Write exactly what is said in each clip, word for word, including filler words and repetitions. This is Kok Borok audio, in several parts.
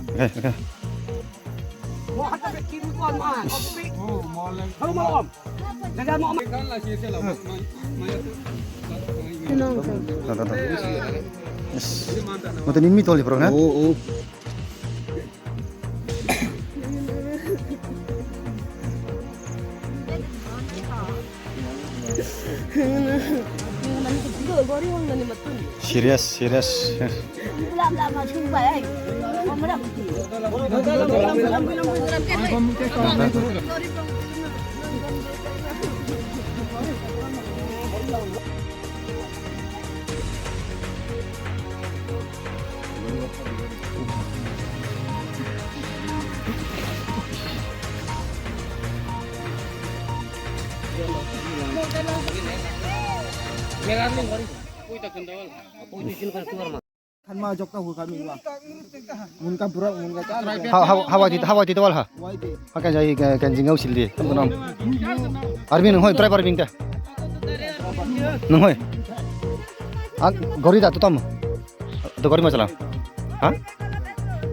Okay, okay. Da, da, da. Yes. Mata nimi toli pro na? Oh, oh. Serious, serious. Thanma jokta hu kami wa. Munka bura, munka cha. Ha, ha, hawa di, hawa di tawal ha. Wai di. Haka jai, ka, ka jingau sildi. Tam kunam. Arbi nung hoi, driver bing ta. Nung hoi. Ang gori da tu tam. Do gori ma chala. Ha?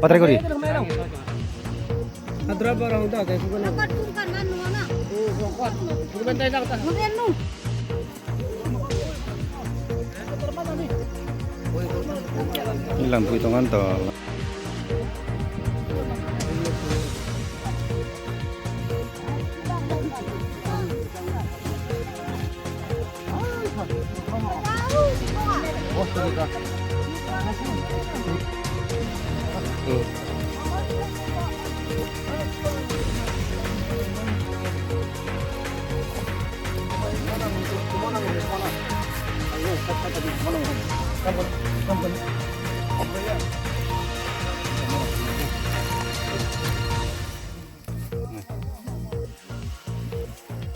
Patrai gori. Driver hong da, kaisa ko na. Ilang pui tongan to.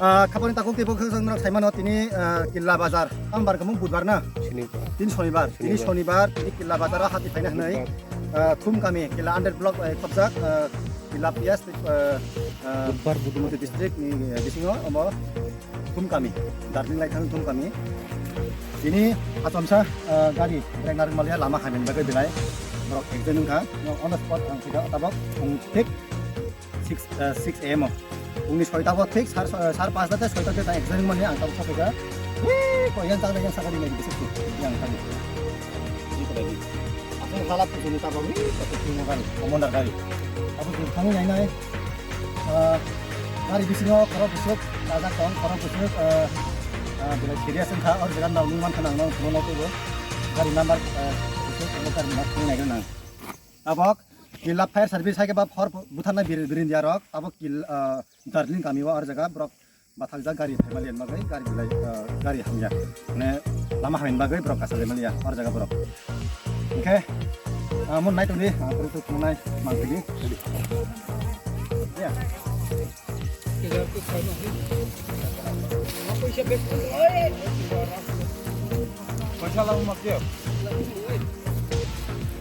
Ah, khapangni takhuk teibo khakchang norok saimano tini, ah, Killa Bazar. Tambar khe mung budbar na? Sonibar. Tini sonibar. Tini sonibar. Sonibar, tini Killa Bazar o hati phaina hwnwi, budbar, ah, Thum kami, Killa under block, eh, khobjak, ah, Killa P S, ah, ah, Budbar, Budumati district ni, eh, bisingo omo Thum kami, Darjeeling lai thang Thum kami. Tini achomsa, ah, gari brake narwk maliya lama hamya bagwi belai borok accident wngkha. No, on the spot ang thika tabok, ang thik six, eh, six A M o. Pungni soita bo thik sar, eh, sar pasta tei soita tei exam mani ang tabuk sokha. Ee, ko yang tang yang sakari mai bisik tu. Yang tadi. Ini ko lagi. Asal halap tu sini tabuk ni, ko tu mo gari, commander gari. Tabuk tu thangwi nai nai. Eh, gari bisingo khorok busuk, kajak tong, khorok busuk, eh, eh, belai serious wngkha, or jaga nang nung mankha nang nang phone no tubo. Gari number, eh, busuk, gari number phone nai nang. Tabok, Killa fire service hai khe ba hor butharnai bir-, birindia rok, abo Kil-, ah, Darjeeling kami o ar jaga borok bathakjak gari phaimalian bagwi gari belai, ah, gari hamya. Mane lama hamya bagwi borok kasalai maliya ar jaga borok. Hinkhe, ah, mun nai tongdi, ah, borok tongmani mangpili. Ya. Paisa lang mak dia.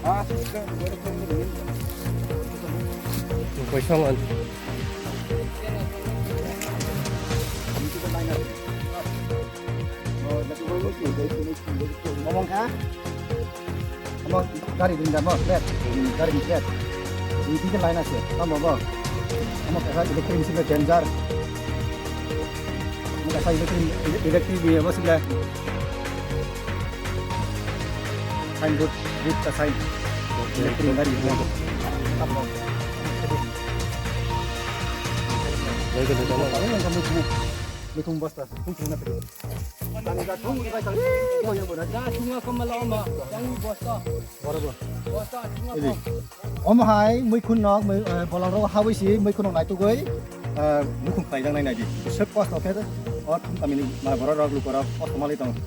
Ah, paisa man. Ngomong kha? Omo gari ni damo, flat. Hmm, gari ni flat. Ini kita lain aja. Tamo bo. Omo kaisa electric machine danger. Omo kaisa electric, electric ni omo sila. Sign board, board ka sign. Electric gari. Tamo. Baik, baik, baik. Ini yang kamu tunggu. Ini tunggu basta. Tunggu na. Omo hai muikhun nok, mui-, eh, bolong rok hawi si muikhun nok naitugwi, eh, mukhung khlai jak nai naidi. Bwswk kosto khe o Thum kamini ma borok rok lukurok kosto manwi tongo.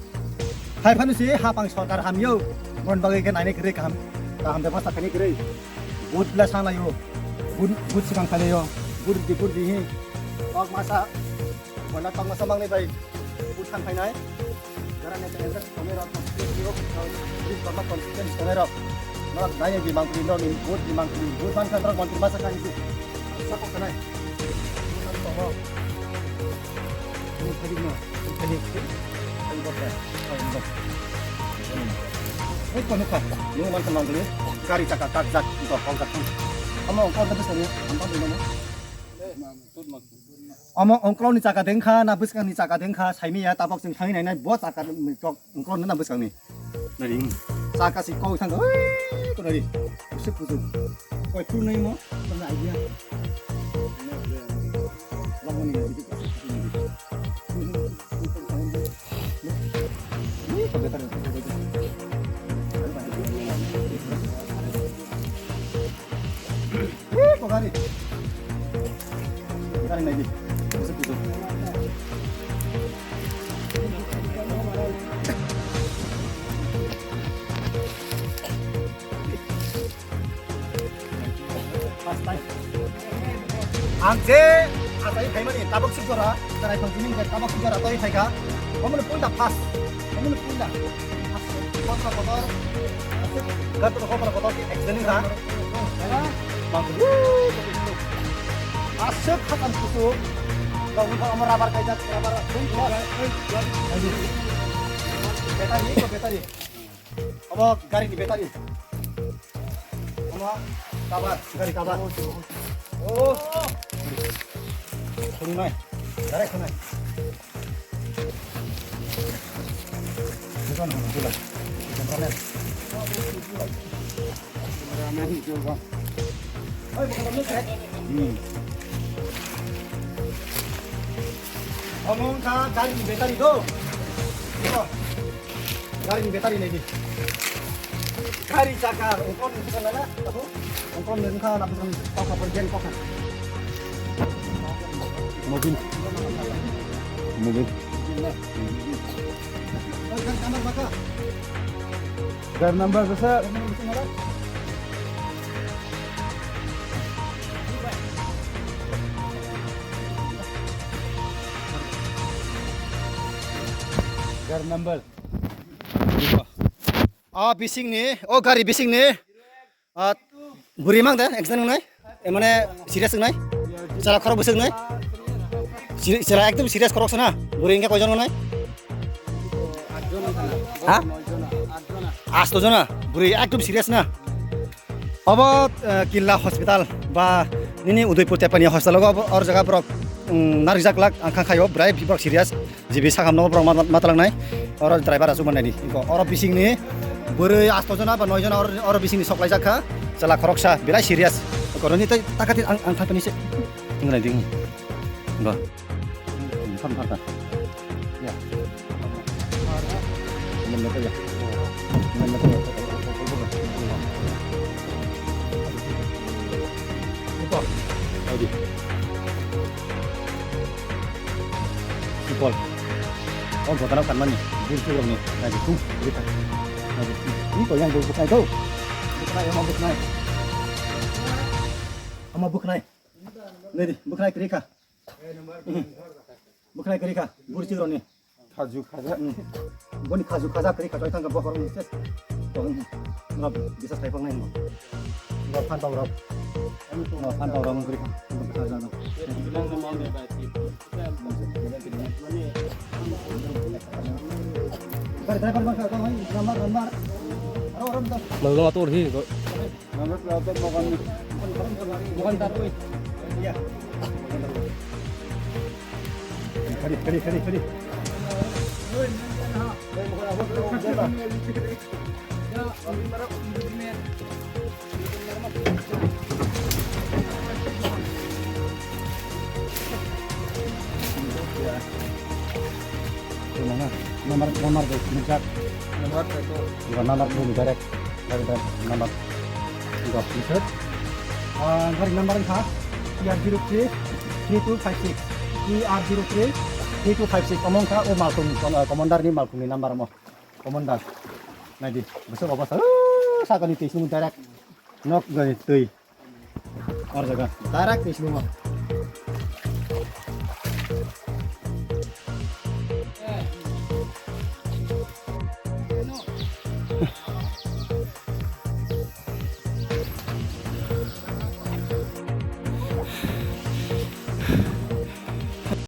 Hai phano si hapang sorkar hamyo, bon bagwi khe nainai kwrwi kaham, kaham bebostha khainai kwrwi. Vote bla sanglaio, vote, vote swkang khlaio, vote di, vote di hi. Kok masa Boina tongma samangni bai buthan phainai. Jara neta elak tongnai rok constituency rok, Bris Barma constituency tongnai rok. Norok nai di mangpili norok ni vote ni mangpili vote man khan norok mantri masa khan di. Sa kok khanai. Buthan tongo. Ini tadi no, ini tadi. Ini kok ya. Ini kok nukha. Ini man khan mangpili. Gari chaka tak jak, ini kok kok jak. Omo ongkol da bwskangni, ang tamo tamo. Omo ongkol ni chaka dengkha na bwskang ni chaka dengkha saimanya tabok chwng thangwi nainai bo chaka ni chok ongkol na bwskang ni. Nari. Chaka si kok thang oi ko nari. Bwswk kuchuk. Koi phul nai mo. Tamo idea. Lamani nari. Gari. Gari naidi. Bwswk kuchuk. Ang je asai phaimani tabuk sik jora, tarai phang sini je tabuk sik jora toi phaikha. Omoni puila pas, omoni puila. Aswk kotor kotor, aswk gator kotor kotor ki accident kha. Mang aswk khatan kutu. Kau kau amar rabar kaijak, rabar. Battery, ko battery. Omo gari ni battery. Omo cover, gari cover. Oh. Khunai. Direct khunai. Bukan, bukan. Bukan. Oi, bukan, bukan. Hmm. Omo wngkha gari ni battery do. Oh. Gari ni battery naidi. Gari chaka, ongkol ni chaka nana, tahu? Ongkol ni wngkha, lapu kan, kok, kok, gen, kok. Mobil. Mobil. Gari number baka. Gari number baka. Gari number. O bising ni, o gari bising ni. Ah, bwrwi mang de, accident wngnai. E, mane, serious wngnai. Chwla khorok bwswk wngnai. Seri-, chwla ekdom serious khorok sana. Bwrwi hwnkhe koijon wngnai? Ha? Asto jona. Bwrwi ekdom serious na. Obo, eh, Killa hospital ba nini Udaipur Tepania hospital ogo, or jaga borok, mm, narwkjak lak ang kha khaio, bwrai borok serious. Jibi sakam no borok ma, ma, ma talangnai. Oro driver asuk manai ni. Iko oro bising ni bwrwi asto jona ba noi jona oro, oro bising ni sok laijak kha. Chwla khoroksa belai serious. Iko roni tai takati ang, ang thapani se. Wngnai ding. Iko. Tham tham tham. Ya. Ini mereka ya. Ini mereka ya. Iko. Ayo di. Sipol. Oh, gotana kan mani. Bur sih ni. Lagi tu. Kita. Lagi. Ini kok yang bur bukan itu. Bukan yang mau bukan. Ama bukan. Ini di, bukan kerika. Bukhwnai kwrwi kha, bur chikro ni. Khaju khaja. Hmm. Boni khaju khaja kwrwi kha, choi thangkha bokhorok ni ses. To, hmm. Mura bisas khai phang nai mo. Mura phan tong rok. Mura phan tong rok kwrwi kha. Gari driver bang kha, bang, number, number. Aro, aro, number. Malung atur hi, kok. Khari, khari, khari, khari. Number, number, number. Number, direct. Gari number. Gari number wngkha T R zero three three two five six. T R zero three three two five six. Omo wngkha o malkhung, commander ni malkhung ni number omo. Commander. Naidi. Bwswk obo sa, sakani twi swngo direct. Nok gari twi. Or jaga. Direct twi swngo.